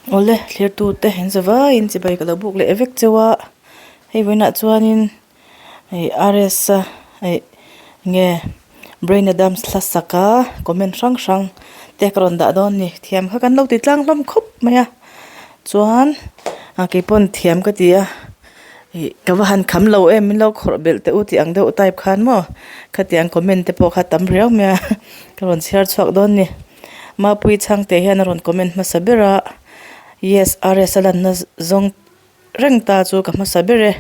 Awle thlir tute in za vaiin chibai ka lo buk leh vek cheu a hei vawiinah chuanin ih R S a ih nge Brain Adams hla sak a comment hrang hrang te ka rawn dah dawn a ni thiam kha kan lo ti tlang hlawm khawp mai a chuan ah keipawn thiam ka ti a ih ka va han kham lo em min lo khawrh belh teh u tih ang deuh type khan maw khatiang comment te pawh kha tam riau mai a ka rawn chhiar chhuak dawn a ni. Mapui chhangte hian a rawn comment hmasa ber a, Yes, RS a lanna zawng reng ta chu ka hmasa ber e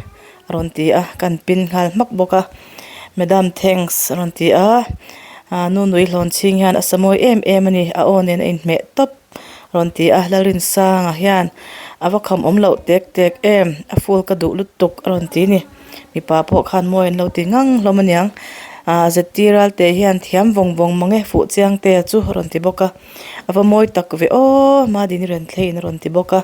a rawn ti a, kan pin nghal hmak bawk a, Madam thanks a rawn ti a, nu nui hlawn chhing hian a sa mawi em em a ni, a aw nen a inhmeh tawp a rawn ti a, Lalrinsanga hian a va kham awm loh tek tek em, a full ka duh lutuk a rawn ti a ni. Mipa pawh khan mawi an lo ti ngang hlawm aniang. Ahh zeti ralte hian thiam vawng vawng mang e fuh chiang te chu a rawn ti bawk a. A va mawi tak ve aw Madini rawn thlei in a rawn ti bawk a.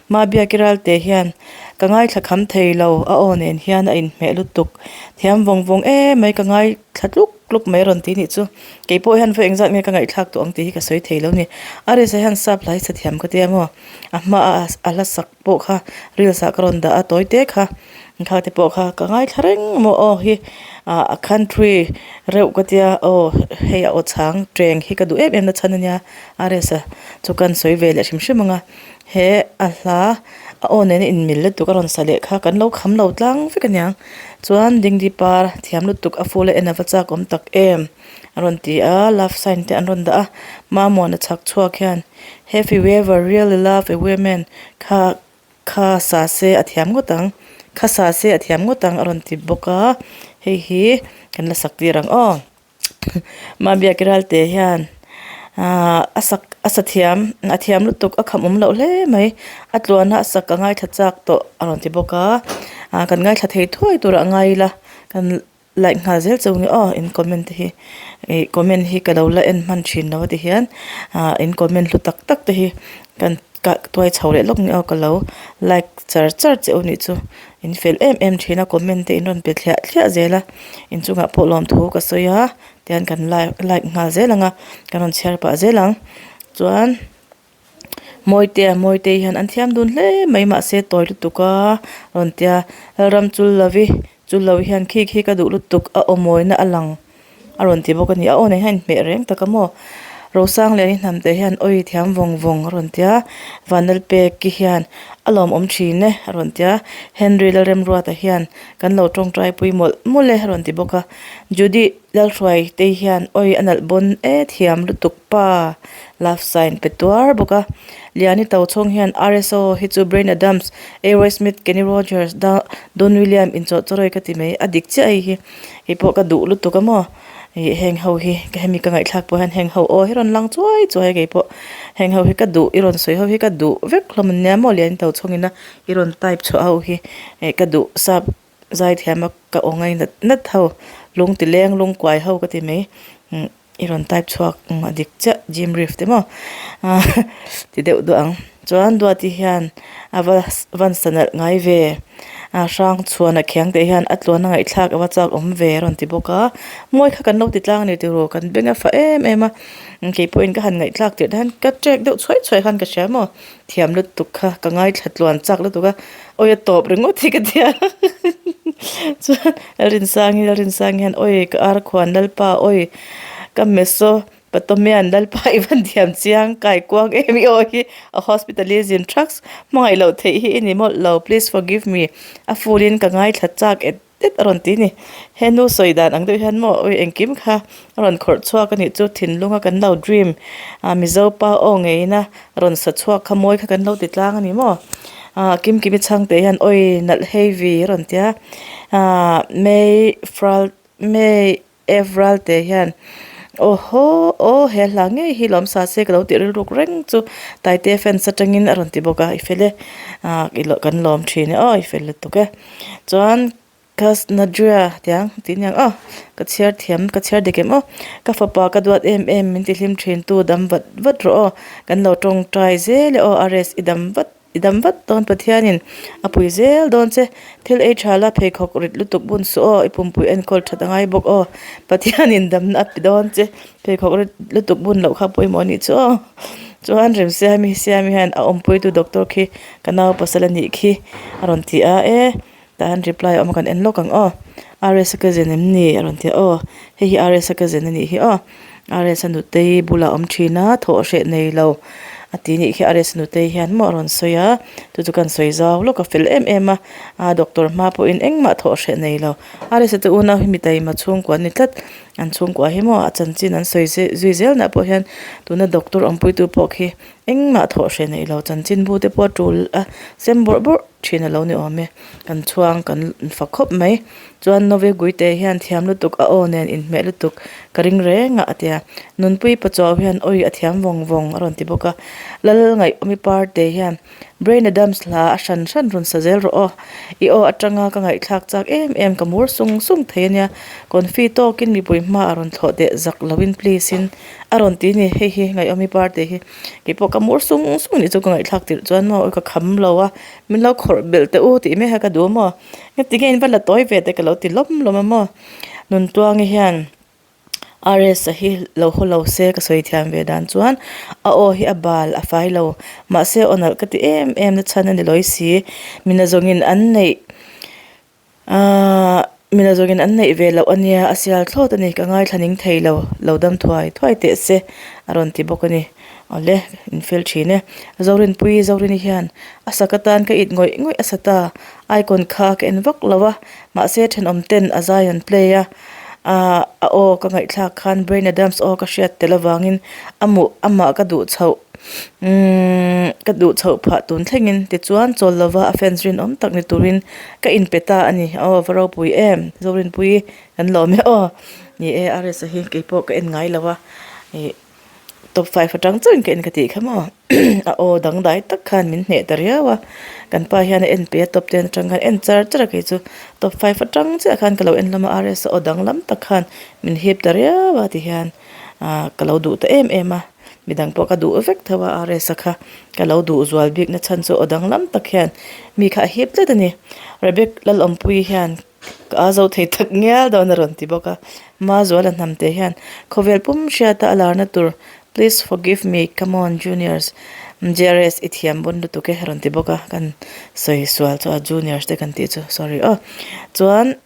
Mabiaki ralte hian ka ngaithla kham thei lo a aw nen hian a inhmeh lutuk. Thiam vawng vawng em mai ka ngaithla tluk tluk mai a rawn ti nih chu. Kei pawh hian vawi engzat nge ka ngaihthlak tawh ang tih hi ka sawi thei lo a ni. A risa hian sap hlai sa thiam ka tia maw? A hmaah a hla sak pawh kha reels ah ka rawn dah a tawi te kha kha te pawh kha ka ngaithla reng maw aw hi ah a country reuh ka tia aw hei a aw chhang teng hi ka duh em em na chhan ania R S a chu kan sawi ve leh hrim hrim ang a he a hla a aw nena inmil lutuk a rawn sa leh kha kan lo kham lo tlang vek aniang chuan dingdi par thiam lutuk a full a en ava chak awm tak em a rawn ti a love sign te an rawn dah a mamawna chhak chhuak hian. Have you ever really loved a woman kha kha sa se a thiam ngawt ang kha sa se a thiam ngawt ang a rawn ti bawk a hei hi kan la sak tir ang aw Mahbiak Ralte hian ahh a sak a sa thiam a thiam lutuk a kham awm loh hle mai a tluana a sak a ngaithla chak tawh a rawn ti bawk a ah kan ngaithla thei thuai turah a ngai ila kan. Like nghal zel chauh nge aw in comment te hi ih comment hi ka lo la en hman thin lo a ti hian ah in comment hlu tak tak te hi kan kah tuai chho leh lawk nge aw ka lo like char char che u nih chu in fel em em thin a comment te in rawn pe thliah thliah zel a inchungah pawh lawmthu ka sawi a tihian kan like like nghal zel ang a kan rawn chhiar pah zel ang chuan. Mawitea Mawitei hian an thiam dun hle mai mahse tawi lutuk a rawn tia ram chul lovi chul lo hian khi khi ka duh lutuk a aw mawina a lang a rawn ti bawk a ni a aw nen hian a inhmeh reng tak a maw Rosangliani hnamte hian awi thiam vawng vawng a rawn tia Vanlalpeki hian a lawmawm thin e a rawn tia Henry Lalremruata hian kan lo tawngtai pui mawlh mawlh e a rawn ti bawk a Judy Lalhruai te hian awi a nalh bawn e thiam lutuk pa love sign pe tuar bawk a Liani to chhawng hian R S O hi chu Bryan Adams Aerosmith Kenny Rogers da Don William inchawh chawrawi ka ti mai a dik chiah hei hi hei pawh ka duh lutuk a maw ih heng ho hi ka hemi ka ngaihthlak pawh hian heng ho aw hi rawn lang chuai chuai a keipawh heng ho hi ka duh i rawn sawi ho hi ka duh vek hlawm ania maw Liani to chhawng ina i rawn type chhuah ho hi eh ka duh sap. Zaithiam a ka aw ngai nat nat ho lung ti leng lung kuai ho ka ti mai umm i rawn type chhuak a dik chiah gym riff te maw ah ti deuh duah ang chuan duati hian a va van sa nalh ngai ve a hrang chhuan a khiang teh hian a tluan a ngaihthlak a va chak awm ve a rawn ti bawk a mawi kha kan lo ti tlang a ni tiraw kan beng a fah em em a keipawhin ka han ngaihthlak tirh te hian ka trek deuh chhuai chhuai khan ka hria maw. Thiam lutuk kha ka ngaithla tluan chak lutuk a awi a tawp ringawt hi ka tia chuan Lalrinsangi Lalrinsangi hian awi ka ar khuan Lalpa awi ka meso Patomian Lalpa i van thiam chiang kai kuang em i aw hi a hospitalism thaks hmangaih loh theih hi i ni mawlh lo please forgive me a full in ka ngaithla chak et tet a rawn ti a ni. He nu sawi dan ang deuh hian maw awi engkim kha a rawn khawrh chhuak a nih chu thinlunga kan lo dream ah Mizo pa aw ngeiin a rawn sa chhuak kha mawi kha kan lo ti tlang a ni maw ah Kimkimi chhangte hian awi nalh heavy a rawn ti a ah May fral May Evral te hian aw haw aw he hla ngei hi lawm sa se ka lo tih rilruk reng chu Taite fans atangin a rawn ti bawk a i fel e ah i kan lawm thin e aw i fel lutuk e chuan Khasnadria tiang tih aniang aw ka chhiar thiam ka chhiar dik em aw ka fapa ka duat em em min ti hlim thin tu dam vat vat rawh aw kan lo tawngtai zel e aw a rest i dam vat. I dam vat dawn Pathianin a pui zel dawn che. Thil ei tha la pheikhawk rit lutuk bun suh aw, i pumpui enkawl that a ngai bawk aw. Pathianin damna a pe dawn che, pheikhawk rit lutuk bun loh kha pawimawh a nih chu aw. Chuan Remsiami Siami hian a awmpuitu doctor khi ka nau pasal a nih khi a rawn ti a e tah hian reply a awm a kan en lawk ang aw RS a cousin em ni a rawn ti a aw hei hi RS a cousin a nih hi aw RS a nutei bulah a awm thin a thawh hreh nei lo a ti nih khi RS a nutei hian maw a rawn sawi a chu chu kan sawi zau lawk a fel em em a a doctor hma pawhin engmah thawh hreh nei lo RS a te unau hi mi taima chhungkua an ni tlat. An chhungkua hi maw a chanchin an sawi zui zel nah pawh hian tuna doctor awmpuitu pawh khi engmah thawh hreh neih lo chanchin bu te pawh a tul a sem bawrh bawrh thin a lo ni awm e kan chhuang kan fak khawp mai chuan Nove Guite hian thiam lutuk a aw nen inhmeh lutuk ka ring reng a a tia Nunpui Pachuau hian awi a thiam vawng vawng a rawn ti bawk a Lalngaihawmi Parte hian Brain Adams hla a hran hran rawn sa zel rawh aw. I aw atanga ka ngaihthlak chak em em ka mur sung sung thei ania. Confi tawkin mipui hma a rawn thlawh teh zak loin please in a rawn ti ni. Hei hi Ngaihawmi party hi keipawh ka mur sung sung nih chu ka ngaihthlak tirh chuan maw ka kham lo a, min lo khawrh belh teh u tih mai kha ka duh maw. Engti nge in va la tawi ve te ka lo ti lawm lawm a maw. Nuntuangi hian. RS-a hi lo haw lo se ka sawi thiam ve dan chuan a aw hi a bal a fai lo mahse aw nalh ka ti em em na chhan a ni lawi si mina zawngin an neih ahh mina zawngin an neih ve loh a nia a sial thlawt a ni ka ngaithla ning thei lo lo dam thuai thuai teh se a rawn ti bawk a ni awle in fel thin e Zorinpui Zorini hian a sak atan ka it ngawih ngawih a sa ta icon kha ka en vak lo a mahse thenawm ten a zai an play a. Ahh a aw ka ngaihthlak khan Brain Adams aw ka hriat tel avangin a muh amah ka duh chhoh umm ka duh chhoh phah tun thlengin tichuan chawl lova a fans rinawm tak ni turin ka inpe ta a ni aw va ropui em Zorinpui kan lawm e aw ni e RS-a hi keipawh ka en ngai lo a ih. Top 5 atang chuan ka en ka tih kha maw a aw dangdai tak khan min hneh ta riau a kan pa hian a en pe a top 10 atang khan en char char a kei chu top 5 atang chiah khan ka lo en hlawm a RS a aw danglam tak khan min hip ta riau a ti hian ah ka lo duh ta em em a midang pawh ka duh vek tho a RS a kha ka lo duh zual bik na chhan chu aw danglam tak hian mi kha a hip tlat a ni Rebek Lalawmpuii hian. Ka a zo thei tak ngial dawn a rawn ti bawk a, Mazuala hnamte hian khawvel pum hriata a larna tur Please forgive me, come on juniors, JRS i thiam bawn lutuk e a rawn ti bawk a, kan sawi sual chu a juniors te kan tih chu sorry aw. Chuan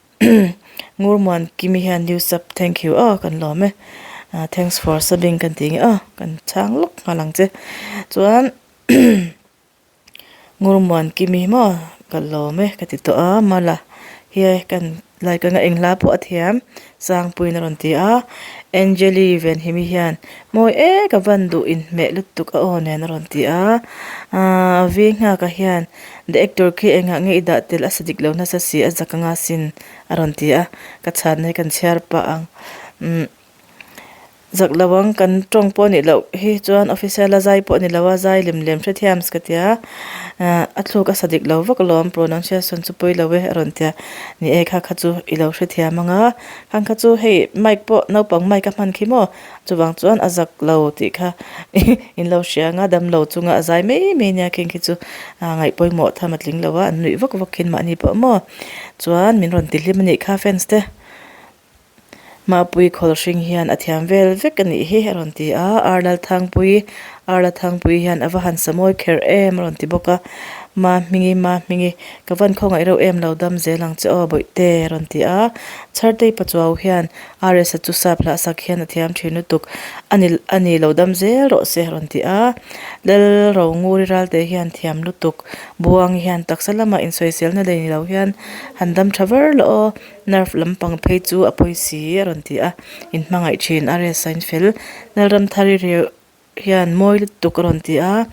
Ngurmuan Kimi hian new sub thank you aw kan lawm e, thanks for subbing kan tih nge aw kan chhang lawk nghal ang che. Chuan Ngurmuan Kimi maw ka lawm e ka ti tawh a mala hi kan like anga eng hla pawh a thiam Sangpuiin a rawn ti a Angeli Venhimi hian mawi e ka van duh inhmeh lutuk a aw nen a rawn ti a ahh V Nghaka hian the actor khi engah nge i dah tel a sa dik lo nasa si a zak anga sin a rawn ti a ka chhanna hi kan chhiar pah ang umm. Zak lo ang kan tawng pawh anih loh hi chuan official a zai pawh a ni lo a zai lem lem hrethiams ka tia ah a thluk a sa dik lo vak alawm pronunciation chu pawi lo e a rawn tia ni e kha kha chu i lo hrethiam ang a khang kha chu hei mic pawh naupang mic a hman khi maw chuvang chuan a zak lo tih kha in lo hria ang a damlo chunga a zai mai mai nia kheng khi chu ah ngaih pawimawh tham a tling lo a an nuih vak vak khin mahni pawh maw chuan min rawn ti hlim a nih kha fans te. Mapui Khawlhring hian a thiam vel vek a nih hi a rawn ti a, Arlalthangpui Arlathangpui hian a va han sa mawi kher em a rawn ti bawk a, Mahmingi Mahmingi ka van khawngaih reuh em lo dam zel ang che aw Bawihte a rawn ti a, Chhartei Pachuau hian RS-a chu sap hlah sak hian a thiam thin lutuk a ni a ni lo dam zel rawh se a rawn ti a, Lalronguri Ralte hian thiam lutuk Buangi hian taksa lamah insawiselna lei ni lo hian han dam tha var la aw. Nerve lampang phei chu a pawi si a rawn ti a, in hmangaih thin a rel sain fel. Lalramthari reu hian mawi lutuk a rawn ti a,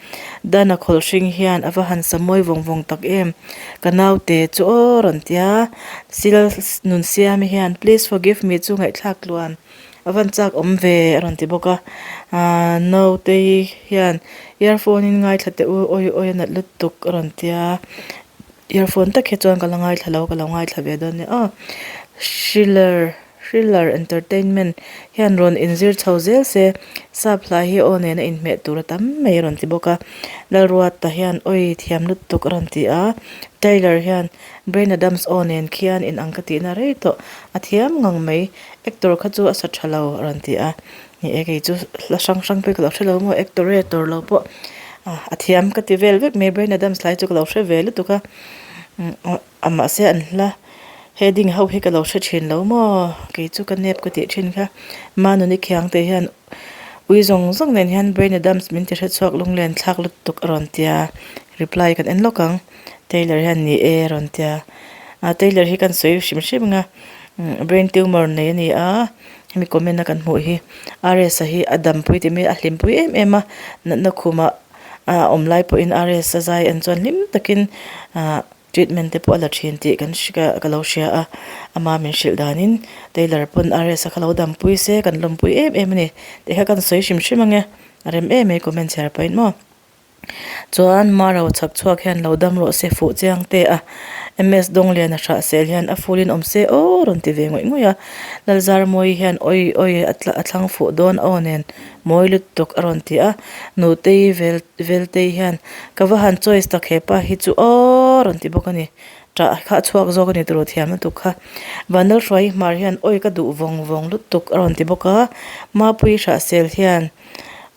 Dana khawlhring hian a va han sa mawi vawng vawng tak em, ka naute chu aw a rawn ti a, Sil Nunsiami hian please forgive me chu ngaihthlak tluan a van chak awm ve a rawn ti bawk a, aaa nautei hian earphone in ngaithla teh u awi awi a nat lutuk a rawn ti a. Earphone tak hi chuan ka la ngaithla lo ka lo ngaithla ve dawn nia aw Thriller Thriller entertainment hian rawn inzir chho zel se sap hla hi aw nena inhmeh tur a tam mai a rawn ti bawk a Lalruata hian awi thiam lutuk a rawn ti a Taylor hian Bryan Adams aw nen khian inang ka tihna rei tawh a thiam ngang mai actor kha chu a sa tha lo a rawn ti a. Ni e kei chu hla hrang hrang pawh hi ka lo hre lo maw actorator lo pawh a thiam ka ti vel vek mai Bryan Adams lai chu ka lo hre ve lutuk a a mahse an hla heading ho hi ka lo hre thin lo maw kei chu ka nep ka tih thin kha Manuni Khiang te hian ui zawng zawng nen hian Bryan Adams min ti hre chhuak lunglen thlak lutuk a rawn tia reply kan en lawk ang Taylor hian ni e a rawn tia ah Taylor hi kan sawi hrim hrim ang a brain tumor nei a ni a. Hemi comment a kan hmuh hi RS a hi a dampui tih mai a hlimpui em em a natna khumah a awm lai pawhin RS a zai an chuan hlim takin ah treatment te pawh a la thin tih kan ka lo hria a ama min hrilh danin Taylor pawn RS a kha lo dampui se kan lawmpui em em a ni tih kha kan sawi hrim hrim ange a rem em mai comment chhiar pahin maw. Chuan Maro chhak chhuak hian lo dam rawh se fuh chiang te a, MS Dawngliana hrah sel hian a fulin awm se aw rawn ti ve ngawih ngawih a, Lalzarmawi hian awi awi a thlang fuh dawn aw nen mawi lutuk a rawn ti a, Nutei vel Veltei hian ka va han choice tak hepa hi chu aw rawn ti bawk a ni, ṭah kha a chhuak zawk a ni turu thiam lutuk kha. Vanlalhruai hmar hian awi ka duh vawng vawng lutuk a rawn ti bawk a, Mapuii hrah sel hian.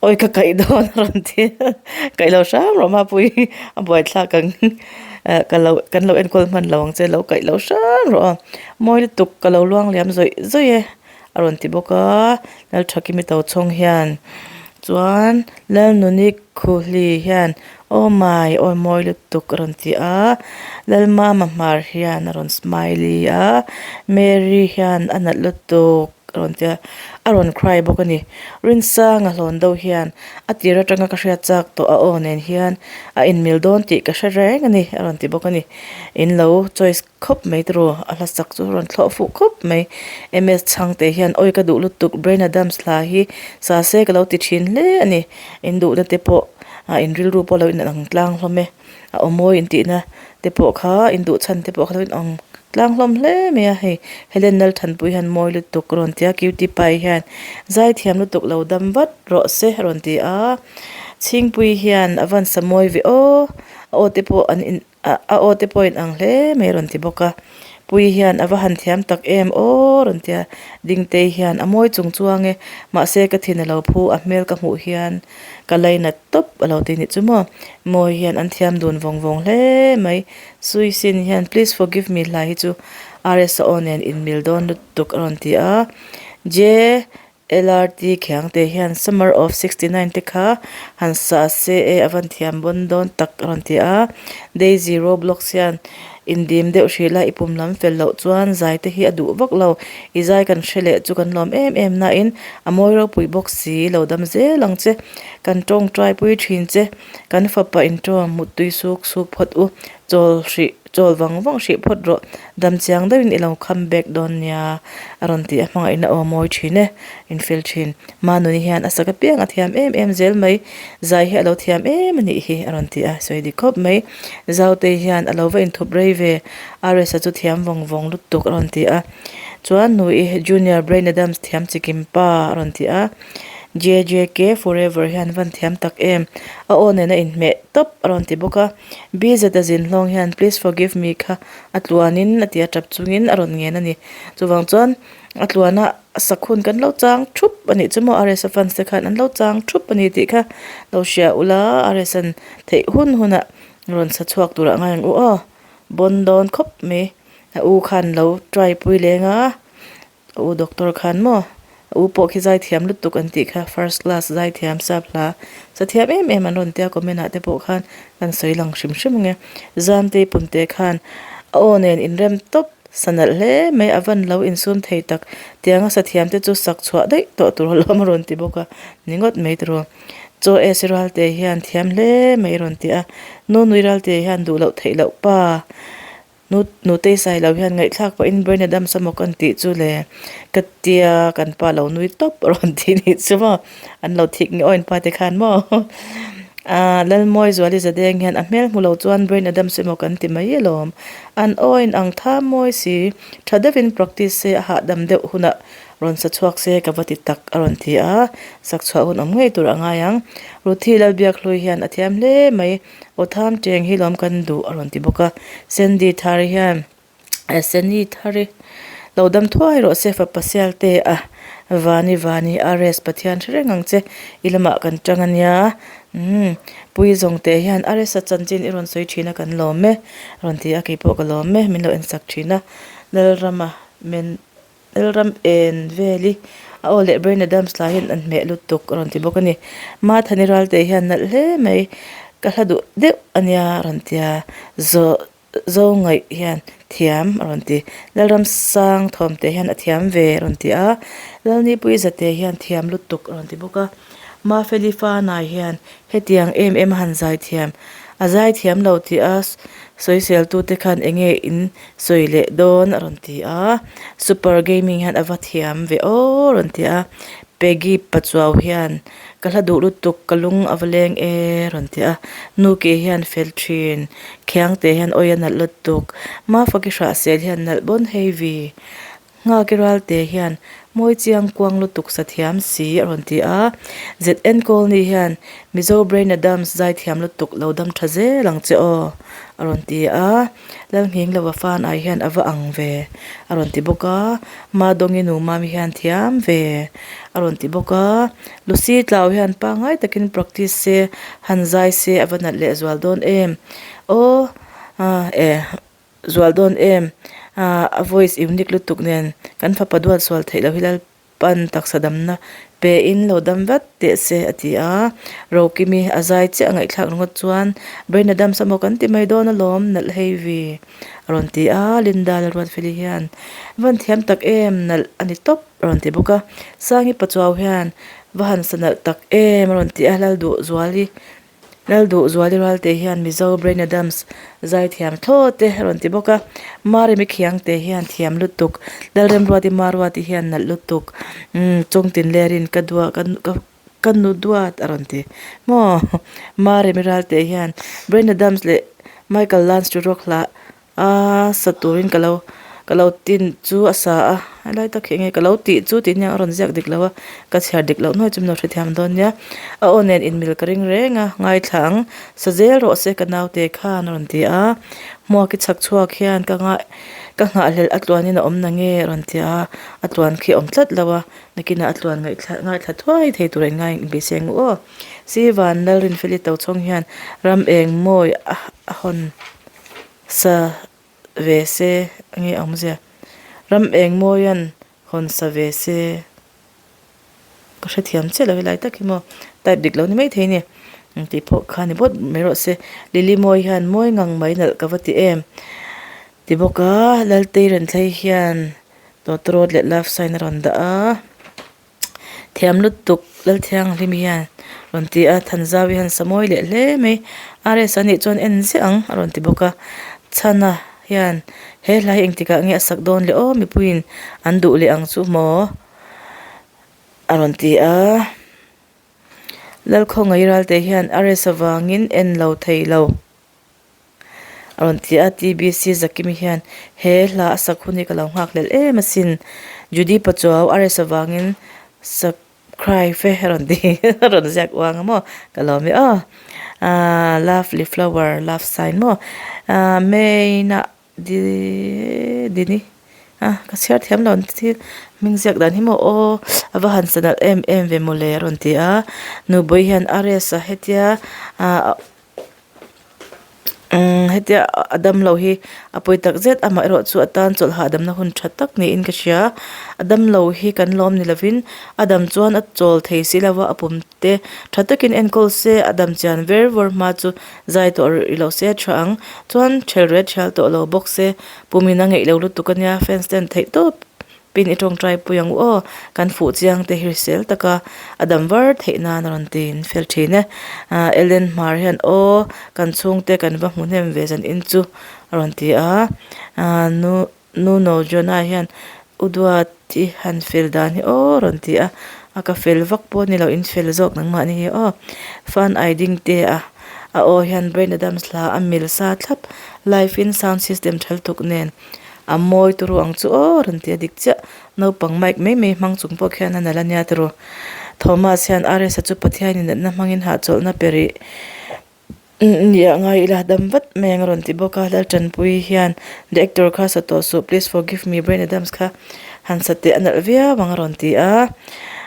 Awi ka kaih dawn a rawn ti a, kaih lo hram rawh Mapui a buaithlak ang ka lo kan lo enkawl hman lo ang che lo kaih lo hram rawh a, mawi lutuk ka lo luang liam zawih zawih e a rawn ti bawk a, Lalthakimi Tochhawng hian chuan Lalnuni Khuhli hian aw mai awi mawi lutuk a rawn ti a, Lalmama Hmar hian a rawn smiley a, Mary hian a nalh lutuk. A rawn ti a, a rawn cry bawk a ni. Rinsanga hlawn deuh hian a tir atanga ka hriat chak tawh a aw nen hian a inmil dawn tih ka hre reng a ni a rawn ti bawk a ni. In lo choice khawp mai tiraw a hla sak chu a rawn thlawh fuh khawp mai. MS Chhangte hian awi ka duh lutuk Bryan Adams hla hi sa se ka lo ti thin hle a ni. In duhna te pawh in rilru pawh lo inang tlang hlawm e. A aw mawi intihna te pawh kha induh chhan te pawh kha lo inang tlang hlawm hle mai a hei Helen Lalthanpui hian mawi lutuk a rawn ti a cutie pie hian zaithiam lutuk lo dam vat rawh se a rawn ti a Chhingpui hian a van sa mawi ve aw a aw te pawh an in a aw te pawh a inang hle mai a rawn ti bawk a Puii hian a va han thiam tak em aw a rawn ti a Dingtei hian a mawi chung chuang e mahse ka thin a lo phu a hmel ka hmuh hian. Ka lainat tawp a lo ti nih chu maw. Mawi hian an thiam dun vawng vawng hle mai. Sui Sin hian please forgive me hla hi chu RS a aw nen inmil dawn lutuk a rawn ti a. JLRT Khiangte hian summer of 69 te kha han sa se e a van thiam bawn dawn tak a rawn ti a. Daisy Roblox hian Indim deuh hrilh a, i pum lam fel loh chuan zai te hi a duh vak lo. I zai kan hre leh chu kan lawm em em nain a mawi ropui bawk si, lo dam zel ang che. Kan tawngtai pui thin che, kan fapa intawm muttui suk suk phawt u, chawl hrih, chawl vang vang hrih phawt rawh, dam chiang deuhin i lo come back dawn nia a rawn ti a, hmangaihna aw mawi thin e, infel thin. Manuni hian a sak apiang a thiam em em zel mai, zai hi a lo thiam em a nih hi a rawn ti a, sawi dik khawp mai. Zautei hian a lo va inthup rei ve, RS-a chu thiam vawng vawng lutuk a rawn ti a. Chuan Nui Junior Bryan Adams thiam chikim pa a rawn ti a. JJK Forever hian van thiam tak em, a aw nen a inhmeh tawp a rawn ti bawk a. BZ-a zin hlawng hian Please forgive me kha a tluanin a ti a tap chungin a rawn ngen a ni. Chuvang chuan a tluana sak hun kan lo chang thup a nih chu maw RS-a fans te khan an lo chang thup a ni tih kha lo hria ula RS-a'n Theih hun hunah rawn sa chhuak turah ngai ang u aw, bawn dawn khawp mai. A u khan lo try pui leng a, a u doctor khan maw, a u pawh khi zaithiam lutuk an tih kha, first class zaithiam sap hla sa thiam em em an rawn tia comment ah te pawh khan kan sawi lang hrim hrim ang e. Zamtei punte khan a aw nen inrem tawp sa nalh hle mai, a van lo insum thei tak, tianga sa thiam te chu sak chhuah daih tawh tur alawm a rawn ti bawk a, ni ngawt mai tiraw. Chaw es Ralte hian thiam hle mai rawn ti a, Nu Nui Ralte hian duh loh theih loh pa, Nu Nutei sai lo hian ngaihthlak pahin Bryan Adams a maw kan tih chu le ka tia kan pa lo nui tawp a rawn ti nih chu maw, an lo thik nge aw in pa te khan maw ah Lalmawi Zuali Zadeng hian a hmel hmu lo chuan Bryan Adams emaw kan ti mai alawm, an aw in ang tha mawi si, tha deuhin practice se a hahdam deuh hunah Rawn sa chhuak se ka va ti tak a rawn ti a, sak chhuah hun awm ngei tur a ngai ang. Ruthi Lalbiakhlui hian a thiam hle mai, aw tham cheng hi lawm kan duh a rawn ti bawk a. Sandy Thari hian, Sandy Thari lo dam thuai rawh se fapa sial te a. Vani Vani RS Pathian hre reng ang che i lamah kan tang ania umm Pui zawng teh hian RS a chanchin i rawn sawi thin a kan lawm e rawn ti a keipawh ka lawm e min lo en sak thin a Lalrama men Lalram en veli a aw leh Brain Adams lah hian an hmeh lutuk a rawn ti bawk a ni. Mathani Ralte hian nalh hle mai ka hla duh deuh ania a rawn ti a Zo Zo ngaih hian thiam a rawn ti. Lalram sang thawmte hian a thiam ve a rawn ti a Lalnipui zate hian thiam lutuk a rawn ti bawk a. Mafeli Fanai hian hetiang em em a han zai thiam a zai thiam lo tih a sawisel tute khan eng nge in sawi leh dawn a rawn ti a super gaming hian a va thiam ve aw a rawn ti a Peggy Pachuau hian ka hla duh lutuk ka lung a va leng e a rawn ti a Nuki hian fel thin Khiangte hian awi a nalh lutuk Mafaki Hrahsel hian nalh bawn hei vi. Nghaki Ralte hian mawi chiang kuang lutuk sa thiam si a rawn ti a, ZN Colney hian Mizo Brain Adams zai thiam lutuk lo dam tha zel ang che aw a rawn ti a, Lalnghing lova fan ai hian a va ang ve a rawn ti bawk a, Madongi nu mami hian thiam ve a rawn ti bawk a, Lucy Tlau hian pangngai takin practice se han zai se a va nalh lehzual dawn em aw e. Zual dawn em? A voice unique lutuk nen kan fapa duat sual theih loh hi Lalpan taksa damna pe in lo dam vat teh se a ti a. Rokimi a zai chiah a ngaihthlak ringawt chuan Brain Adams amaw kan ti mai dawn alawm nalh hei vi a rawn ti a. Linda Lalruatfeli hian van thiam tak em nalh a ni tawp a rawn ti bawk a. Sangi Pachuau hian va han sa nalh tak em a rawn ti a Lalduhzuali Lalduh Zuali Ralte hian Mizo Brain Adams zaithiam thlawt te a rawn ti bawk a, Maremi Khiangte hian thiam lutuk, Lalremruati Maruati hian nalh lutuk, umm Chawngtin Lerin ka dua ka ka ka nu duat a rawn ti maw? Maremi Ralte hian Brain Adams leh Michael Lance chu rawk hlah A sa turin ka lo ka lo tin chu a sa a helai tak hi enge ka lo tih chu tih nia a rawn ziak dik lo a ka chhiar dik loh nuai chu min lo hrethiam dawn nia a aw nen inmil ka ring reng a ngaithla ang sa zel rawh se ka naute khan a rawn ti a hmuaki chhak chhuak hian ka nghah ka nghahhlelh a tluanin a awm na nge a rawn ti a a tluan khi a awm tlat lo a nakinah a tluan ngaihthla ngaithla thuai thei tur a inngai inbeisei ang u aw Sivan Lalrinfeli Tochhawng hian ram eng mawi a hawn. Sa ve se nge awmzia? Ram eng mawian hawn sa ve se ka hrethiam chiah lo helai tak hi maw type dik lo ni maithei a ni tih pawh kha ni bawt mai rawh se Lily mawi hian mawi ngang mai nalh ka va ti em ti bawk a Laltei Renthlei hian tawtawrawt leh love sign a rawn dah a. Thiam lutuk Lalthianghlim hian rawn ti a, Thanzau hian sa mawi leh hle mai. RS a nih chuan en ziah ang a rawn ti bawk a. Chhana hian he hla hi engtikah nge a sak dawn le aw mipuiin an duh leh ang chu maw a rawn ti a. Lalkhawngaih Ralte hian RS avangin en lo thei lo. A rawn ti a, TBC Zakimi hian he hla a sak hun hi ka lo nghak hlel em asin. Judy Pachuau a rest avangin subscribe e a rawn ti a rawn ziak uang a maw ka lawm e aw. Aaa lovely flower love sign maw aaa main ah di dini a ka chhiar thiam lo thil hming ziak dan hi maw aw a va han sa nalh em em ve mawle a rawn ti a. Nubawih hian a rest a hetia aaa. Umm hetia a damlo hi a pawi tak zet amaherawh chu a tan chawlh hahdamna hun tha tak niin ka hria a damlo hi kan lawm ni lovin a dam chuan a chawl thei si lova a pum te tha takin enkawl se a dam chian ver vawr hma chu zai tawh rih lo se a tha ang chuan ṭhel ret ṭhial tawh lo bawk se pumin a ngeih lo lutuk ania fans ten theih tawp. Pin i tawngtai pui ang u aw, kan fuh chiang te hi hrisel taka a dam var theih nan a rawn ti in fel thin e. Ahh Ellen Hmar hian aw kan chhungte kan va hmu hnem ve zan in chu a rawn ti a, ahh nu Nuno Jonah hian u duat i han fel dan hi aw a rawn ti a, a ka fel vak pawh ni lo in fel zawk nangmah ni hi aw. Fan ai ding te a a aw hian Brain Adams hla a mil sa thlap live in sound system thal tuk nen. A mawi turu ang chu aw rawn ti a dik chiah. Naupang mic mai mai hmang chung pawh khian a nalh a nia tiraw. Thomas hian RS-a chu Pathianin natna hmangin hahchawlhna pe rih nia ngai ila dam vat mai ang a rawn ti bawk a. Laltanpui hian The actor kha sa tawh suh please forgive me Bryan Adams kha. Han sa teh a nalh viau ang a rawn ti a,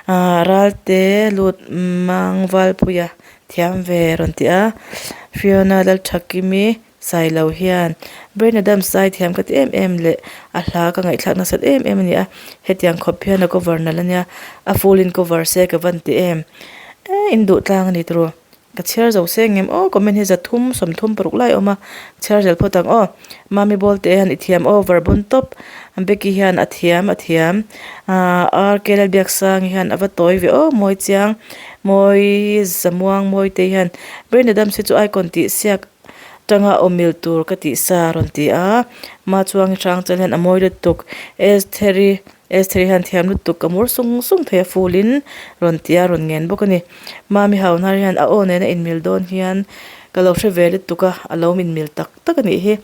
aaa Ralte lut mang Valpuia thiam ve a rawn ti a, Fiona Lalthakimi Sailo hian Brain Adams zai thiam ka ti em em leh a hla ka ngaihthlak nasat em em a ni a, hetiang khawp hian a cover nalh a nia, a full in cover se ka van ti em, eee in duh tlang a ni turu. Ka chhiar zo se ngem aw comment hi 300 36 lai a awm a, chhiar zel phawt ang aw. Mami Bawlte hian i thiam over bon tawp, Becky hian a thiam a thiam, aah RK Lalbiaksangi hian a va tawi ve aw mawi chiang, mawi zamuang mawi te hian Brain Adams hi chu icon tih siak tanga awmil tur ka tih sa a rawn ti a, Machuangi Hrangchal hian a mawi lutuk, Estheri. Esther hian thiam lutuk ka mur sung sung thei a full in rawn ti a rawn ngen bawk a ni. Mami Hauhnar hian a aw nena inmil dawn hian ka lo hre ve lutuk a, a lo inmil tak tak a nih hi.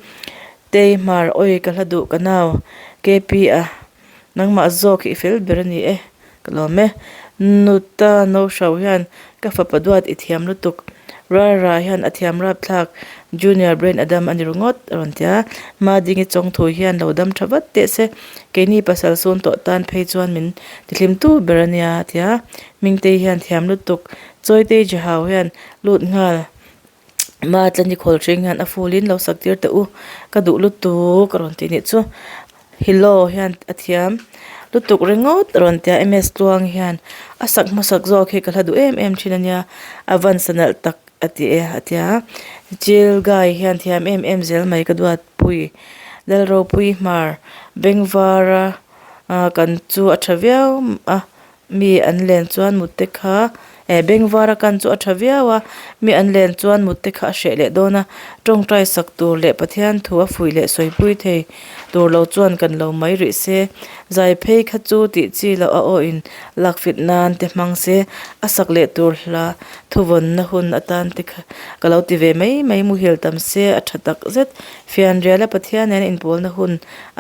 Tei Hmar awi ka hla duh ka nau KP a nangmah zawk hi i fel ber a ni e ka lawm e. Nuta no hro hian ka fapa duat i thiam lutuk. Rara hian a thiam rapthlak Junior Brain a dam a ni ringawt a rawn ti a. Madingi chawngthu hian lo dam tha vat teh se. Keini pasal sun tawh tan phei chuan min tihlim tu ber a nia a ti a. Hmingtei hian thiam lutuk Chawitei Jehau hian lut nghal Ma tlani khawl hring hian a full in lo sak tir teh u ka duh lutuk a rawn ti nih chu. Hilo hian a thiam lutuk ringawt a rawn ti a MS Tluang hian a sak hmasak zawk hi ka hla duh em em thin a nia a van sa nalh tak a ti e a ti a Chill Guy hian thiam em em zel mai ka duat pui Lalropui Hmar Bengvara ah kan chu a tha viau a. Mi an len chuan mut te kha eh bengvar a kan chu a tha viau a, mi an len chuan mut te kha a hreh leh dawn a, tawngtai sak tur leh Pathian thu a fuih leh sawipui thei tur lo chuan kan lo mai rih se, zai phei kha chu tih chi loh a aw in lak fit nan te hmang se, a sak leh tur hla thuvawnna hun atan te kha ka lo ti ve mai mai muhil tam se a tha tak zet, fianriala Pathian nen inpawlna hun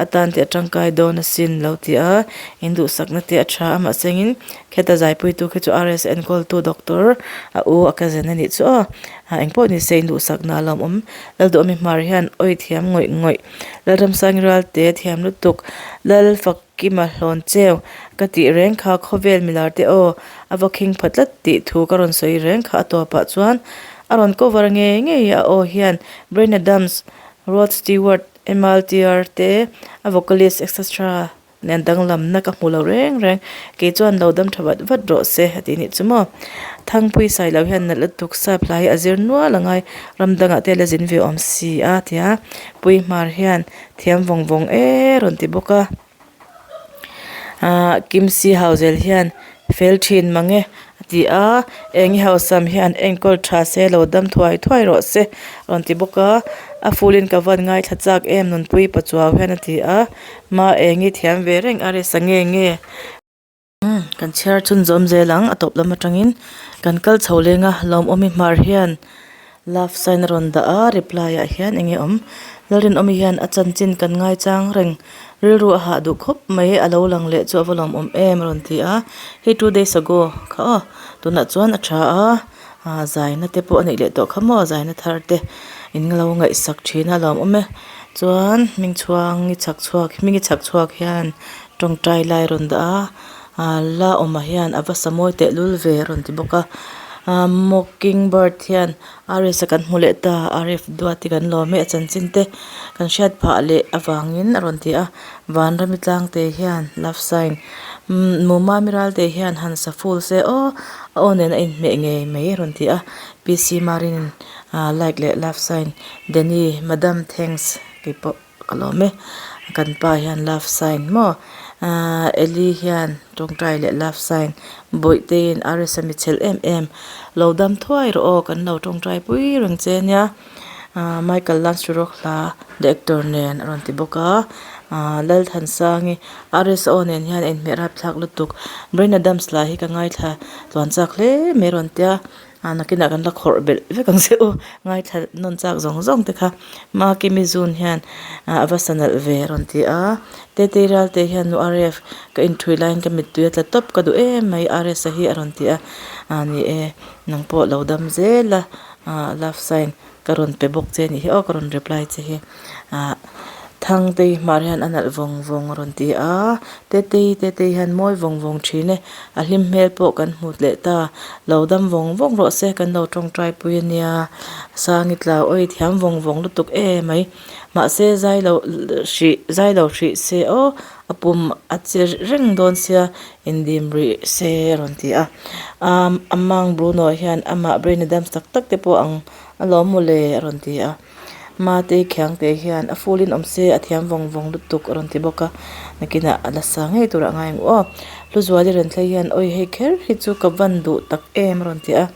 atan te a tangkai dawn asin lo ti a, in duhsakna te a tha a mahsengin kheta zaipuitu khi chu RS enkawltu doctor a u a cousin a nih chu aw ah engpawh ni se in duhsakna a lawmawm Lalduhawmi hmar hian awi thiam ngawih ngawih Lalramsangi Ralte thiam lutuk Lalfakima hlawn cheu ka tih reng kha khawvel milar te aw a va khing pha tlat tih thu ka rawn sawi reng kha a tawpah chuan a rawn cover ngei ngei a aw hian Bryan Adams Rod Stewart MLTR te, a vocalist etc nen danglamna ka hmu lo reng reng. Kei chuan lo dam tha vat vat rawh se a tih nih chu maw. Thangpui sai lo hian nalh lutuk sap hla hi a zir nual a ngai ram dangah te la zin ve awm si a ti a. Pui hmar hian thiam vawng vawng e rawn ti bawk a. Ahh Kimsi Hauzel hian fel thin mang e a ti a, eng i hausam hian enkawl tha se lo dam thuai thuai rawh se a rawn ti bawk a, a full in ka van ngaithla chak em Nunpui Pachuau hian a ti a, ma eng i thiam ve reng a resa nge nge. Umm kan chhiar chhun zawm zel ang a tawp lam atangin kan kal chho leng a lawmawmi hmar hian love sign a rawn dah a reply ah hian eng nge awm Lalrinawmi hian a chanchin kan ngaichang reng rilru a hah duh khawp mai a lo lang leh chu a va lawmawm em a rawn ti a hei two days ago kha aw tunah chuan a tha a ah zaina te pawh a neih leh tawh kha maw zaina thar te in lo ngaihsak thin a lawmawm e chuan hming chhuang i chhak chhuak hming i chhak chhuak hian. Tawngtai lai rawn dah a ah la awmah hian a va sa mawi teh lul ve a rawn ti bawk a ah mocking bird hian RS a kan hmu leh ta RF duat hi kan lawm e a chanchin te kan hriat phah leh avangin a rawn ti a vanrami tlang te hian love sign umm mumami ral te hian han sa full se aw a aw nen a inhmeh ngei mai a rawn ti a PC marin ah like leh love sign Danny madam thanks keipawh. Ka lawm e, kan pa hian love sign maw ahh Eli hian tawngtai leh love sign Bawihteiin RS a michhel em em lo dam thuai rawh aw kan lo tawngtai pui reng che nia ahh Michael Lansurok hla the actor nen a rawn ti bawk a ahh Lalthansangi RS aw nen hian a inhmeh rapthlak lutuk Bryan Adams lah hi ka ngaithla tluan chak hle mai a rawn tia. A nakinah kan la khawrh belh vek ang che u, ngaithla nawn chak zawng zawng te kha Makimi zun hian a va sa nalh ve a rawn ti a, Tetei Ralte hian nu RF ka inthui laiin ka mittui a tla tawp ka duh em mai RS-a hi a rawn ti a, a ni e nang pawh lo dam zel a, love sign ka rawn pe bawk che a nih hi aw ka rawn reply che hi ah. Thangtei hmar hian a nalh vawng vawng a rawn ti a, Tetei Tetei hian mawi vawng vawng thin e, a hlim hmel pawh kan hmu leh ta, lo dam vawng vawng rawh se kan lo tawngtai pui a nia, Sangi tlau awi thiam vawng vawng lutuk e mai, mahse zai lo hrih zai lo hrih se aw a pum a che reng dawn sia indim rih se a rawn ti a, Amang Bruno hian amah Brain Adams tak tak te pawh ang alawm mawle a rawn ti a. Mate Khiangte hian a full in awm se a thiam vawng vawng lutuk a rawn ti bawk a, nakinah a la sa ngei turah a ngai ang aw. Hluzuali rawn thlei hian awi hei kher hi chu ka van duh tak em a rawn ti a.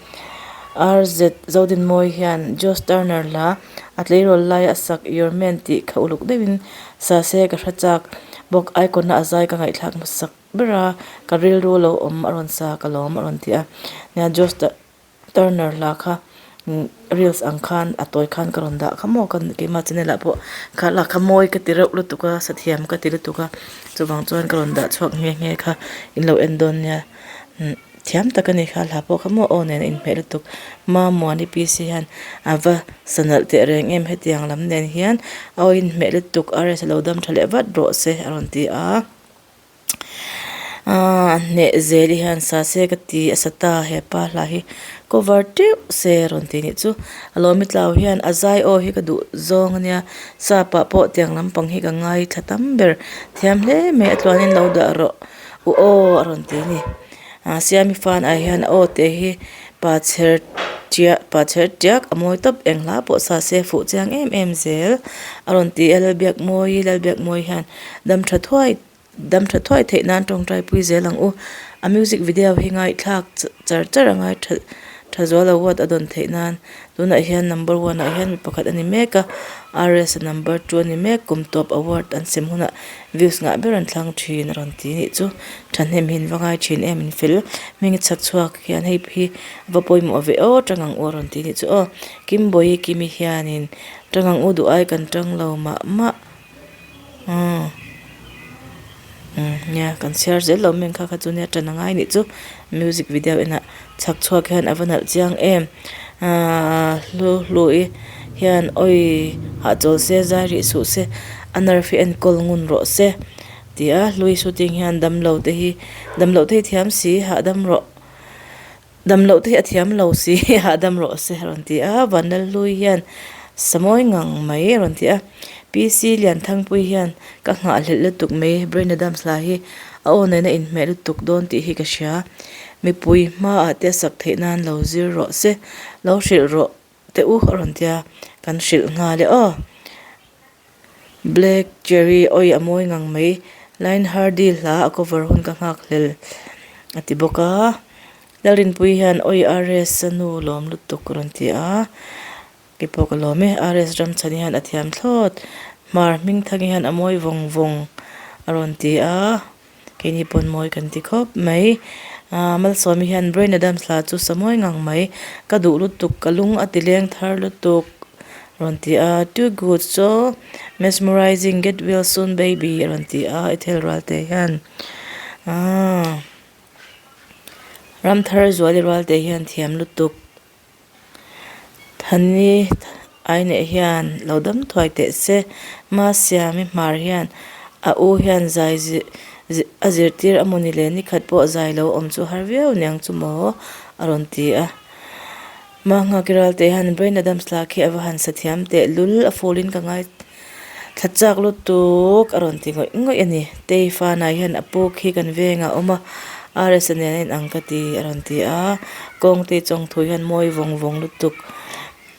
RZ Zodinmawi hian Josh Turner hla a tleirawl laia a sak Your Man tih kha uluk deuhin sa se ka hre chak bawk icon a a zai ka ngaihthlak hmasak ber a, ka rilru lo awm a rawn sa ka lawm a rawn ti a. Nia Josh Turner hla kha reels ang khan a tawi khan ka rawn dah kha maw ka keimah channel ah pawh kha hla kha mawi ka ti reuh lutuk a sathiam ka ti lutuk a chuvang chuan ka rawn dah chhuak nghe nghe kha in lo en dawn nia thiam tak a ni kha hla pawh kha maw aw nen a inhmeh lutuk Mamuani P C hian a va sa nalh teh reng em hetiang lam nen hian a aw inhmeh lutuk a rest a lo dam tha leh vat rawh se a rawn ti a. Aaa hneh zel hi hian sa se ka ti a sa ta hepa hla hi cover teuh se a rawn ti nih chu a lawmi tlau hian a zai aw hi ka duh zawng a nia sap ah pawh tiang lampang hi ka ngai thla tam ber thiam hle mai a tluanin lo dah rawh u aw a rawn ti a ni ah siami fan ah hian a aw te hi pa chher tiah pa chher tiak a mawi tawp eng hla pawh sa se fuh chiang em em zel a rawn ti a Lalbiakmawii Lalbiakmawii hian dam tha thuai Dam tha thuai theih nan tawngtai pui zel ang u. A music video hi ngaihthlak char char a ngai tha tha zual award a dawn theih nan. Tunah hian number one ah hian mi pakhat a ni mek a, RS a number two a ni mek. Kum tawp award an sem hunah views ngah ber an thlang thin a rawn ti nih chu. Thahnem hi an va ngai thin em in fel. Hming chhak chhuak hian hei hi a va pawimawh ve aw tang ang u a rawn ti nih chu aw. Kimbawi Kimi hianin tang ang u duh ai kan tang lo mah mah. Umm umm nia kan chhiar zel lo mai ang kha kha chu nia ṭan a ngai nih chu music video enah chhak chhuak hian a va nalh chiang em ahh hlu hlu i hian awi hahchawl se zai rih suh se a nerve hi enkawl ngun rawh se ti a hlui shooting hian damlo te hi damloh te hi thiam si hahdam rawh. Dam loh te hi a thiam lo si hahdam rawh se a rawn ti a, Vanlalhlui hian samawi ngang mai a rawn ti a, PC Lianthangpui hian ka nghahhlelh lutuk mai Brain Adams hla hi a aw nena inhmeh lutuk dawn tih hi ka hria, mipui hmaah te a sak theih nan lo zir rawh se, lo hrilh rawh teh u a rawn ti a, kan hrilh nghal e aw. Black Cherry awi a mawi ngang mai. Line Hardy hla a cover hun ka nghak hlel a ti bawk a. Lalrinpuii hian awi RS a nu lawm lutuk a rawn ti a. Keipawh ka lawm e. RS Ramchhani hian a thiam thlawt. Hmar Hmingthangi hian a mawi vawng vawng a rawn ti a. Keini pawn mawi kan ti khawp mai. Aaa Malsawmi hian Brain Adams hla chu sa mawi ngang mai. Ka duh lutuk, ka lung a ti leng thar lutuk rawn ti a. Too good so mesmerizing, get well soon baby a rawn ti a i thel rual te hian. Aaa Ramthar Zuali rual te hian thiam lutuk. Thani Aineh hian lo dam thuai teh se, Masiami Hmar hian a u hian zai a zirtir a mawni le nikhat pawh zai lo awm chu har viau niang chu maw a rawn ti a. Mahngaki Ralte hian Brain Adams la khi a va han sa thiam teh lul a full in ka ngai thla chak lutuk a rawn ti ngawih ngawih a ni. Tei Fanai hian a pu khi kan vengah a awm a, RS a nen a inang ka ti a rawn ti a, kawngte chawngthu hian mawi vawng vawng lutuk.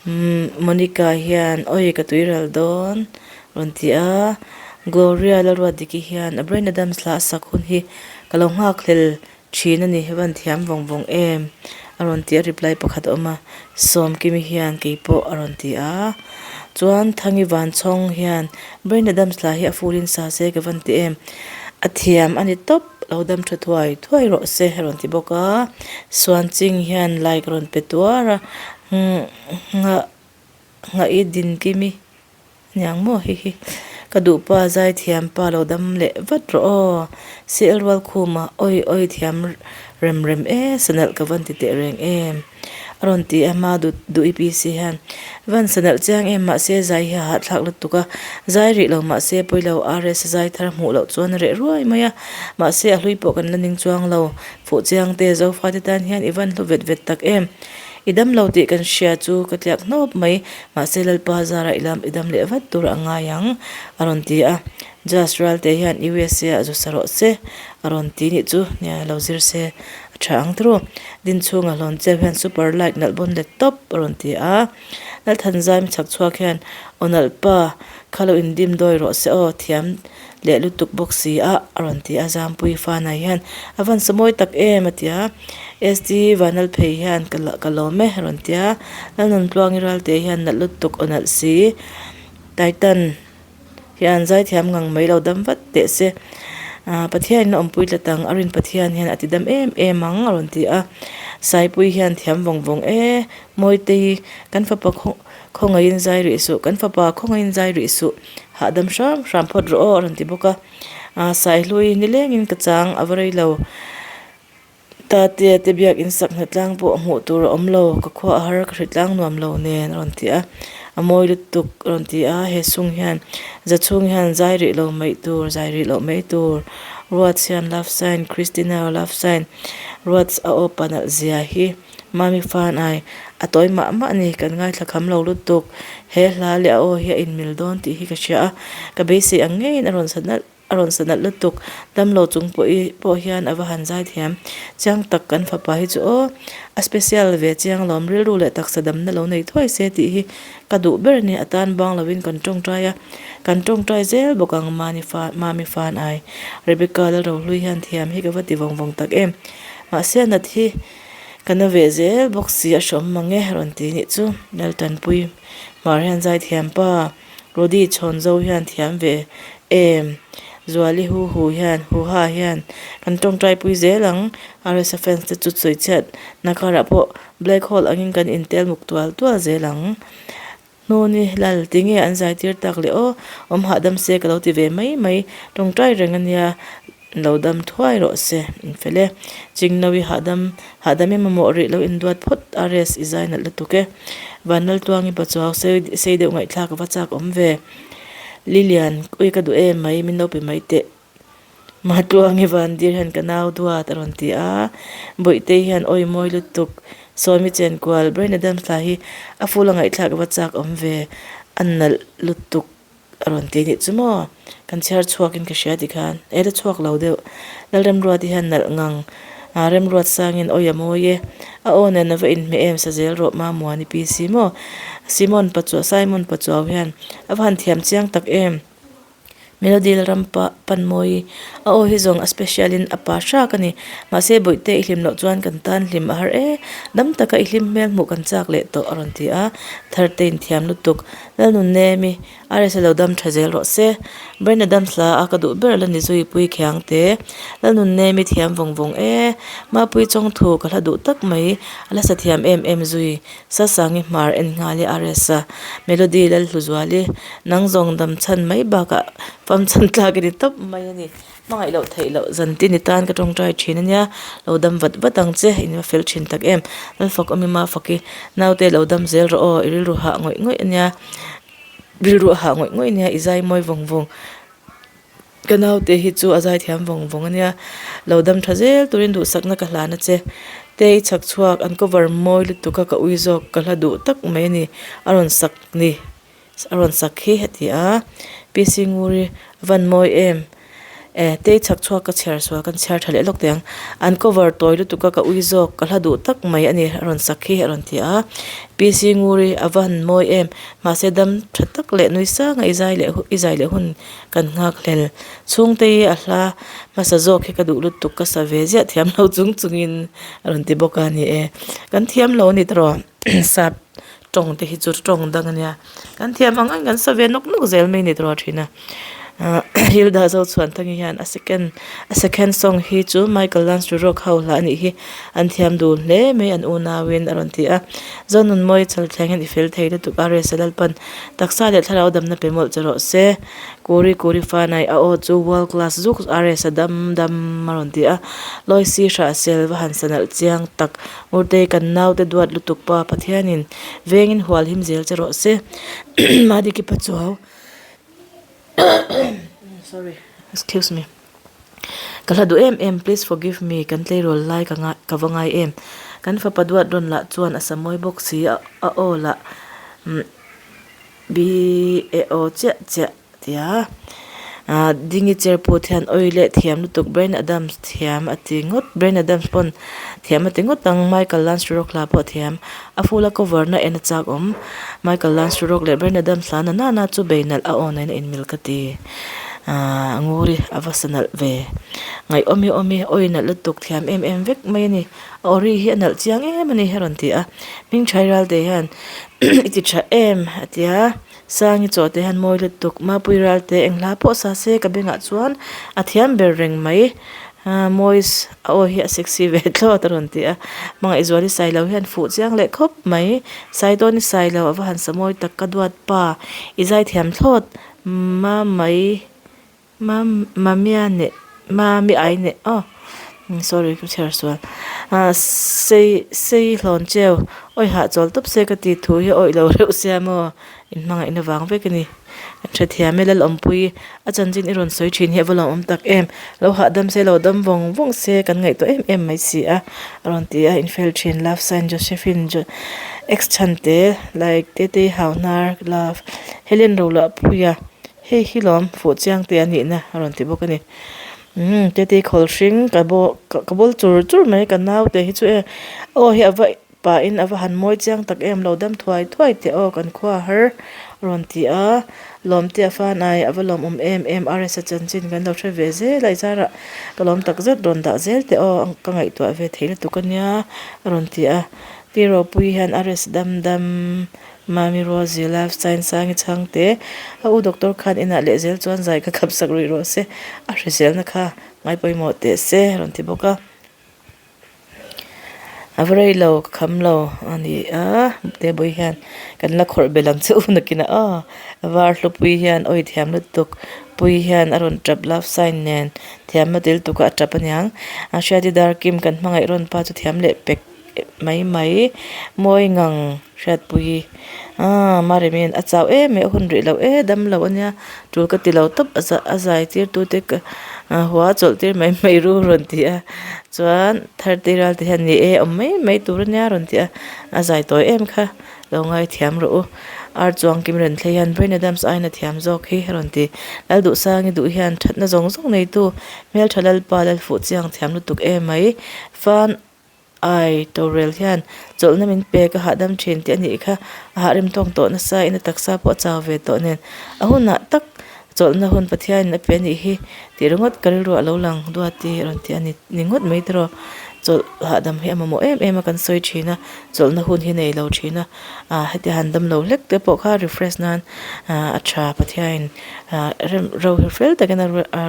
Monica hian awi ka tui ral dawn a rawn ti a, Gloria Lalruatdiki hian a Brain Adams hla a sak hun hi ka lo nghakhlel Thin a ni, van thiam vawng vawng em? a rawn ti a, reply pakhat a awm a, Sawmkimi hian kei pawh a rawn ti a, chuan Thangi Vanchhawng hian Brain Adams hla hi a full in sa se ka van ti em? A thiam a ni tawp, lo dam tha thuai thuai rawh se a rawn ti bawk a, Suanching hian like a rawn pe tuar a, nghah nghah i Dinkimi. Niang maw hi hi. Ka duh pa zai thiam pa lo dam leh vat rawh aw. CL Rualkhuma awi awi thiam rem rem e sanalh ka van ti teh reng em. A rawn ti a, hma duh duh i PC hian van sa nalh chiang em mahse zai hi a hahthlak lutuk a, zai rih lo mahse pawilo RS zai thar hmuh loh chuan a reh ruai mai a, mahse a hlui pawh kan la ning chuang lo, fuh chiang te Zofa te tan hian i van hlu vet vet tak em? I dam lo tih kan hria chu ka tliak hnawp mai, mahse Lalpa zara i lam i dam leh vat tur a ngai ang a rawn ti a, Just Ralte hian USA ah zu sa rawh se a rawn ti nih chu nia lo zir se. A tha ang turu. Din chhunga hlawn cheu hian super light nalh bawn let tawp a rawn ti a. Lalthanzaim chhak chhuak hian aw nalh pa kha lo indim dawi rawh se aw thiam leh lutuk bawk si a a rawn ti a. Zampui fanai hian a van sa mawi tak em a ti a. ST Vanal phei hian ka ka lawm e a rawn ti a. Lalnuntluangi Ralte hian nalh lutuk aw nalh si Titan. Hian zaithiam ngang mai lo dam vat teh se. Ahh Pathianin a awmpui tlat ang, a rin Pathian hian a ti dam em em ang a rawn ti a. Saipui hian thiam vawng vawng e, Mawitei kan fapa khaw khawngaihin zai rih suh, kan fapa khawngaihin zai rih suh, hahdam hram hram phawt rawh aw a rawn ti bawk a. Ahh Saihlui nilengin ka chang a va rei lo. Tate te biak in sak hna tlang pawh hmuh tur a awm lo, ka khua a har ka hri tlang nuam lo nen a rawn ti a, a mawi lutuk a rawn ti a, he sung hian za chhung hian zai rih lo mai tur, zai rih loh mai tur, Ruats hian love sign, Christina love sign, Ruats a aw pa nalh zia hi Mami fan ai a tawi mah mah a ni, kan ngaithla kham lo lutuk, he hla leh a aw hi a inmil dawn tih hi ka hria a, ka beisei ang ngeiin a rawn sa nalh. A rawn sa nalh lutuk, damlo chung pawh i pawh hian a va han zai thiam. Chiang tak kan fapa hi chu aw, a special ve chiang lawm rilru leh taksa damna lo nei thuai se tih hi ka duh ber a ni. A tan bang lovin kan tawngtai a, kan tawngtai zel bawk ang Mani fa Mami fan ai. Rebecca Lalrohlui hian thiam hi ka va ti vawng vawng tak em. Mahse a nat hi ka na ve zel bawk si a hrawm mang e a rawn ti nih chu Laltanpui Hmar hian zai thiam pa. Rody chhawn zo hian thiam ve em? Zuali hu hu hian hu ha hian kan tawngtai pui zel ang. RSa fans te chu sawi chhiat na karah pawh black hole angin kan intel muk tual tual zel ang. Hnuni lal tinge an zai tir tak le aw, awm hahdam se ka lo ti ve mai mai, tawngtai reng ania. Lo dam thuai rawh se, in fel e. Chingno i hahdam, hahdam i mamawh rih lo induat phawt a rest i zai nalh lutuk e. Vanlaltuangi pachuau sei sei deuh ngaihthlak a va chak awm ve. Lilian, ui ka duh em mai, min lo pe mai teh. Matluangi Vandir hian ka nau duat a rawn ti a, Bawihtei hian awi mawi lutuk, Sawmi Chenkual, Brain Adams hla hi a full a ngaihthlak a va chak awm ve, a nalh lutuk. A rawn ti anih chu maw? Kan chhiar chhuakin ka hria tikhan e la chhuak lo deuh. Lalremruati hian nalh ngang a Remruat sangin awi a mawi e. A aw nen a va inhmeh em sa zel rawh Mamuani pi si maw? Simon Pachuau Simon Pachuau hian a va han thiam chiang tak em? Melody Lalram pa pan mawi a aw hi zawng a special in a pa hrak a ni. Mahse bawihte i hlim loh chuan kan tan hlim a har e. Dam taka i hlim hmel hmuh kan chak leh tawh a rawn ti a. Tharte in thiam lutuk. Lalnunnemi, RSA lo dam tha zel rawh se. Brain Adams hla a ka duh ber la ni zui pui khiang te. Lalnunnemi thiam vawng vawng e. Mapui chawngthu ka hla duh tak mai. A la sa thiam em em zui. Sasangi hmar en nghal i RSA. Melody Lalhluzuali, nang zawng dam chhan mai bakah fam chhan tlak i ni tawp mai a ni. Hmangaih loh theih loh zan tin i tan ka tawngtai thin a nia, lo dam vat vat ang che, in va fel thin tak em. Lalfak awm i ma fak i, naute lo dam zel rawh aw, i rilru hah ngawih ngawih a nia, rilru a hah ngawih ngawih a nia, i zai mawi vawng vawng. Ka naute hi chu a zai thiam vawng vawng a nia, lo dam tha zel turin duhsakna ka hlan a che. Te i chhak chhuak an cover mawi lutuk a ka ui zawk ka hla duh tak mai a ni, a rawn sak ni. A rawn sak hi a ti a, PC Nguri a van mawi em? E, tei chhak chhuak ka chhiar sual kan chhiar tha leh lawk teh ang. An cover tawi lutuk a ka ui zawk, ka hla duh tak mai a ni a rawn sak hi a rawn ti a, PC Nguri a van mawi em? Mahse dam tha tak leh nui sanga i zai leh i zai leh hun kan nghak hlel. Chhungte hi a hla hmasa zawk hi ka duh lutuk ka sa ve ziah thiam lo chung chungin a rawn ti bawk a ni e. Kan thiam lo a ni tawh sap. Tawng te hi chu tawng dang a nia. Kan thiam ang ang kan sa ve nawk nawk zel mai ni tawh thin a. Hilda Zochhuanthangi hian a second a second song hi chu Michael Lance Rock ho hla a nih hi an thiam dun hle mai an unauin a rawn ti a. Zonunmawi chal thleng hian i fel thei lutuk a Rsa Lalpan taksa leh thlarau damna pe mawlh che rawh se. Kuri Kuri Fanai a aw chu world class zuk Rsa dam dam a rawn ti a. Loisi Hrahsel va han sa nalh chiang tak Ngurtei kan naute duat lutuk pa Pathianin vengin hual him zel che rawh se. Madiki Pachuau. Sorry excuse me ka hla duh em em please forgive me kan tleirawl lai ka ngai ka va ngai em kan fapa duat rawn lah chuan a sa mawi bawk si a a aw lah umm b e aw chiah chiah tia ah dingi chair put hian oil leh thiam lutuk Bryan Adams thiam a ti ngawt Bryan Adams pawn thiam a ti ngawt ang Michael Lance Rock hla pawh a thiam. A full a cover na en a chak awm. Michael Lance Rock leh Bryan Adams hla na nana chu bei nalh a aw nen a inmil ka ti. Aaa Nguri a va sa nalh ve. Ngaih awmi awmi awi nalh lutuk thiam em em vek mai a ni. A aw ri hi a nalh chiang em a ni a rawn ti a. Hmingchhai Ralte hian i ti tha em a ti a. Sangi chaw te hian mawi lutuk. Mapui Ralte eng hla pawh sa se ka bengah chuan a thiam ber reng mai. Mawi a aw hi a sexy ve thlawt a rawn ti a. Hmangaihzuali Sailo hian fuh chiang leh khawp mai. Saitawni Sailo a va han sa mawi tak ka duat pa. I zaithiam thlawt Mamai Mamia neh Mami ai neh aw sorry ka chhiar sual sei sei hlawn cheu awi hahchawl tawp se ka ti thu hi awih lo reuh sia maw inhmangaihna vang vek a ni kan hrethiam e Lalawmpui a chanchin i rawn sawi thin hi a va lawmawm tak em lo hahdam se lo dam vawng vawng se kan ngaihtuah em em mai si a a rawn ti a infel thin love sign Josephine Jo ex chhante like Tetei Hauhnar love Helen Roluahpuia. Hei hi lawm fuh chiang te a nihna a rawn ti bawk a ni. Umm tete khawl hring ka baw ka bawl chur chur mai ka naute hi chu e aw hi a va pahin a va han mawi chiang tak em lo dam thuai thuai teh aw kan khua har a rawn ti a lawmte a fan ai a va lawmawm em em RS a chanchin kan lo hre ve zel a i zarah ka lawm tak zet rawn dah zel teh aw ka ngaihtuah ve thei lutuk a nia a rawn ti a Pi Ropui hian RS dam dam. Mami Rosie Life Sign Sangi Chhangte, A u doctor khan inah leh zel chuan zai ka khap sak rih rawh se, a hriselna kha ngai pawimawh teh se a rawn ti bawk a. A va rei lo, ka kham lo a ni a, Tebawii hian kan la khawrh belh ang che u nakinah aw. A var hlupui hian awi thiam lutuk pui hian a rawn tap love sign nen thiam a tel tuk a, a tap aniang. A Hriati Darkim kan hmangaih rawn pa chu thiam leh pek. mai mai mawi ngang hriatpui aaa Maremi'n a chau em em a hun rih loh e dam lo ania tul ka ti lo tawp a za a zai tir tu te ka hua chawlh tir mai mai ru rawn ti a chuan thirty ral te hian ni e awm mai mai tur ania rawn ti a a zai tawi em kha lo ngaithiam rawh u ar chuang kim rawn thlei hian Bryan Adams aiin a thiam zawk hi a rawn ti Lalduhsangi duh hian thatna zawng zawng neitu hmeltha Lalpa Lalfuh chiang thiam lutuk em mai fan Ai, Torel hian chawlhna min pek a hahdam thin tih a nih kha. A hahrem tawng tawh nasa in a taksa pawh a chau ve tawh nen. A hunah tak chawlhna hun Pathianin a pe a nih hi tih ringawt ka rilru a lo lang Duati a rawn ti a ni ni ngawt mai tiraw. Chawlh hahdam hi a mamawh em em a kan sawi thin a, chawlhna hun hi nei lo thin a. Ah heti han dam lo hlek te pawh kha refresh nan a tha Pathianin rem ro hi fel takin a a.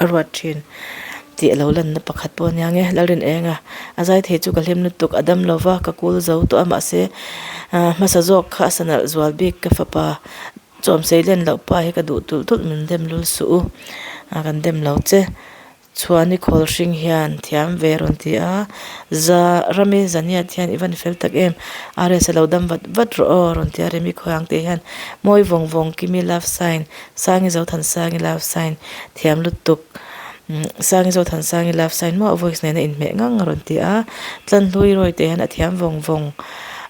a ruat thin tih a lo lanna pakhat pawh a nia nge Lalrin Enga a zai thei chu ka hlim lutuk a dam lova ka kul zo tawh a mahse ah hmasa zawk kha a sa nalh zual bik ka fapa chawmsei len loh pa hi ka duh tulh tulh min dem lul suh u ah kan dem lo che chhuani khawl hring hian thiam ve a rawn ti a za rami zaniat hian i van fel tak em RS a lo dam vat vat rawh aw a rawn ti a Remi khawiang te hian mawi vawng vawng kimi love sign. Sangi Zothansangi love sign thiam lutuk Sangi Zothansangi love sign maw a voice nena inhmeh ngang a rawn ti a Tlanhlui Roy te hian a thiam vawng vawng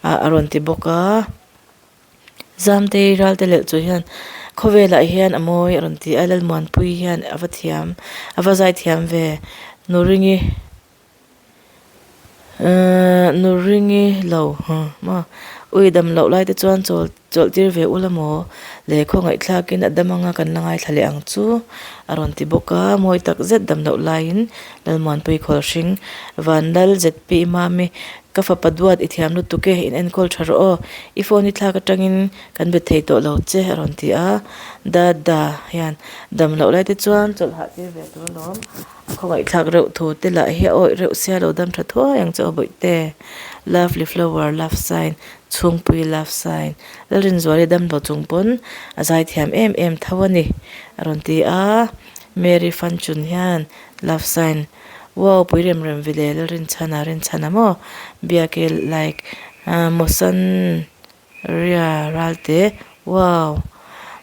a rawn ti bawk a Zamtei Ralte leh chu hian khawvelah hian a mawi a rawn ti a Lalmuanpui hian a va thiam a va zai thiam ve Nuringi. Ehh nu ringi lo huh maw. Ui dam loh lai te chuan chawl chawlh tir ve ula maw? Le khawngaihthlakin a dam anga kan la ngaithla leh ang chu a rawn ti bawk a, mawi tak zet dam loh laiin Lalmuanpui Khawlhring, Vanlal ZP Mami, ka fapa duat i thiam lutuk e, in enkawl tha rawh aw, i phone i thlak atangin kan bet thei tawh lo che a rawn ti a, Dada hian dam loh lai te chuan chawlh hah tir ve tur alawm, a khawngaihthlak reuh thu te lah hi a awih reuh sia lo dam tha thuai ang che aw bawihte, Lovely flower love sign, Chhungpui love sign, Lalrinzuali damlo chung pawn a zaithiam em em tho a ni a rawn ti a, Mary Fanchun hian love sign, Wow pui rem rem vile Lalrinchhana Rinchhana maw Biake like Mawsan Ria Ralte wow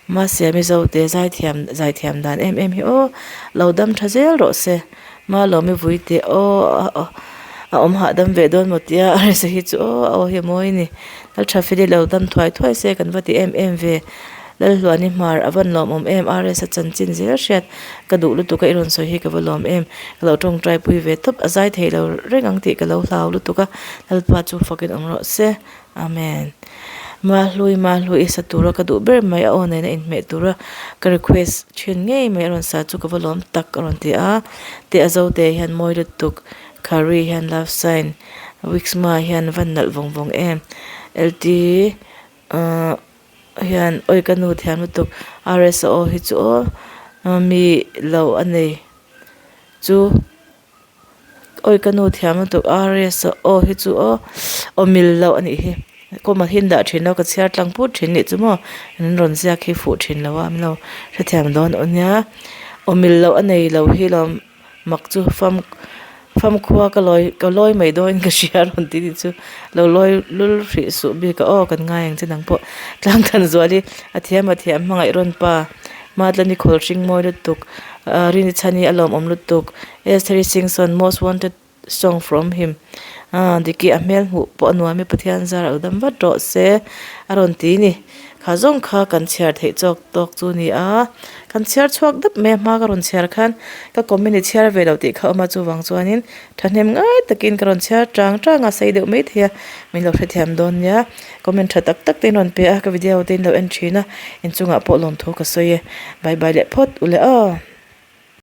Mahse Mizo te zaithiam zaithiam dan em em hi aw lo dam tha zel rawh se Malawmi vui teh aw a awm hahdam ve dawn maw tia a rsa hi chu aw a aw hi a mawi a ni Lalthafeli lo dam thuai thuai se kan va ti em em ve Lalhluani hmar a van lawmawm em RS a chanchin zel hriat ka duh lutuk a i rawn sawi hi ka va lawm em ka lo tawngtai pui ve tawp a zai thei lo reng ang tih ka lo hlau lutuk a Lalpa chu fakin awm rawh se. Amen. Mahlui Mahlui i sa tura ka duh ber mai a aw nena inhmeh tura ka request thin ngei mai a rawn sa chu ka va lawm tak a rawn ti a te a zo te hian mawi lutuk Khari hian love sign Wixma hian van nalh vawng vawng em LT ahh hian awi ka nu thiam lutuk RS a aw hi chu aw mi lo a nei chu. Awi ka nu thiam lutuk a rs a aw hi chu aw aw mil loh a nih hi kawmah hian dah thin lo ka chhiar tlang put thin nih chu maw an rawn ziak hi fuh thin lo a min lo hrethiam dawn aw nia aw mil loh a nei lo hi lawm mak chu fam famkhua ka lawi ka lawi mai dawn ka hria a rawn ti nih chu lo lawi lul hrih suh bik a aw kan ngai ang che nang pawh tlang than zual hi a thiam a thiam hmangaih rawn pa Matlani khawl hring mawi lutuk Rini chhan hi a lawmawm lutuk. Esther-i Singson most wanted song from him ah Diki a hmel hmuh pawh a nuam i Pathian zar a lo dam vat rawh se a rawn ti ni. Kha zawng kha kan chhiar theih chawk tawk chu ni a, kan chhiar chhuak dap mai a hma ka rawn chhiar khan ka comment i chhiar ve lo tih kha a awm a chuvang chuanin thahnem ngai takin ka rawn chhiar chang chang a sei deuh mai thei a min lo hrethiam dawn nia. Comment tha tak tak te in rawn pe a ka video te in lo en thin a inchungah pawh lawmthu ka sawi e. Bye bye leh phawt u le aw.